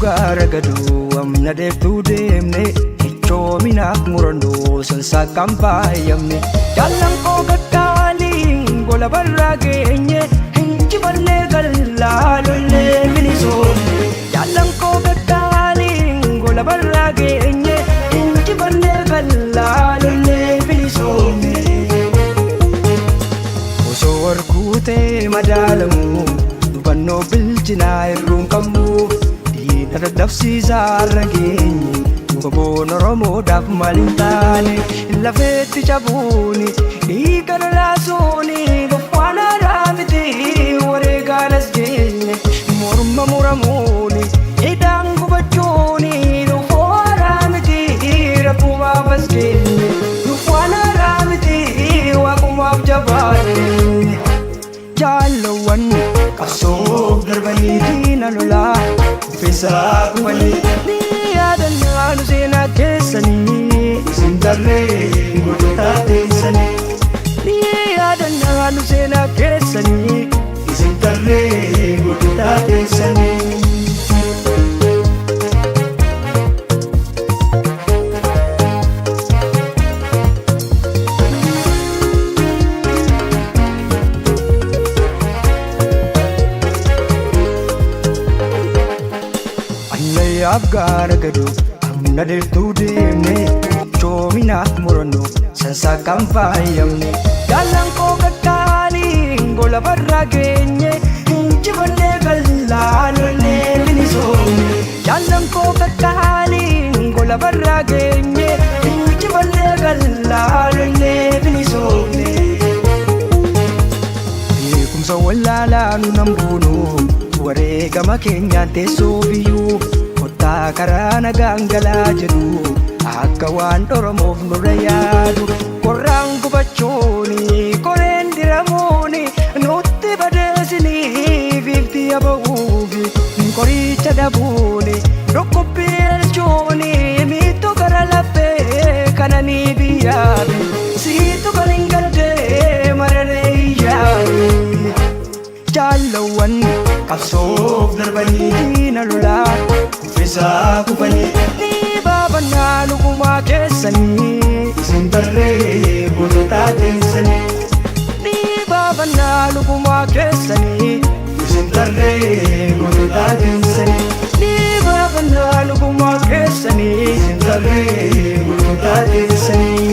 Gaara gaduu amna deeftuu deemne, cichoominaaf murannoo sansaaqaan faayamne. Jaallan koo gaggaaliin gola barraa geenye, injifannee gallaa lollee bilisoomne. Jaallan koo gaggaaliin gola barraa geenye, injifannee gallaa lollee bilisoomne. Osoo arguutee madaalamu, hubannoo bilchinaa irruun qabnu, diina dadhabsiisaa har'a geenye. Goboon Oromoodhaaf maal hin taane? Lafeetti cabuuni, dhiiga lolaasuuni, dhuffaan aadaa miti, wareegaan as geenye. Morma muramuuni, hidhaan gubachuuni, dhufoo aadaa miti, rabbumaaf as geenye. Dhuffaan aadaa miti, waaqumaaf jabaanne. Jaalawwan qabsoof darbanii diina lolaa uffisaa kufanii, ni yaadannaa nu seenaa keessanii. Isin tarree gootota teessanii. Ni yaadannaa nu seenaa keessanii. Isin tarree gootota teessanii. Allayyaaf gaara gaduu amna deeftuu deemne, cichoominaaf murannoo sansaaqaan faayamne. Jaallan koo gaggaaliin gola barraa geenye, injifannee gallaa lollee bilisoomne. Jaallan koo gaggaaliin gola barraa geenye, injifannee gallaa lollee bilisoomne. Beekumsa wallaalaa nu nan buunu, wareegama keenyaan teessoo biyyuu. Kottaa karaa nagaan galaa jedhu, akka waan Oromoof nurra yaadu. Qorraan gubachuuni, qoreen diramuuni, nutti badeesinii fiifti aba'uufi, qoricha dhabuuni, dhukkubbii elchuuni, miittu gara laphee kananii biyyaafi, siitu kan hin gaddee mararee iyyaafi. Jaalawwan qabsoof darbanii diina lolaa Uffisaa kufanii, ni baafannaa lugumaa keessanii. Isin tarree gootota teessanii. Ni baafannaa lugumaa keessanii. Isin tarree gootota teessanii. Ni baafannaa lugumaa keessanii. Isin tarree gootota teessanii.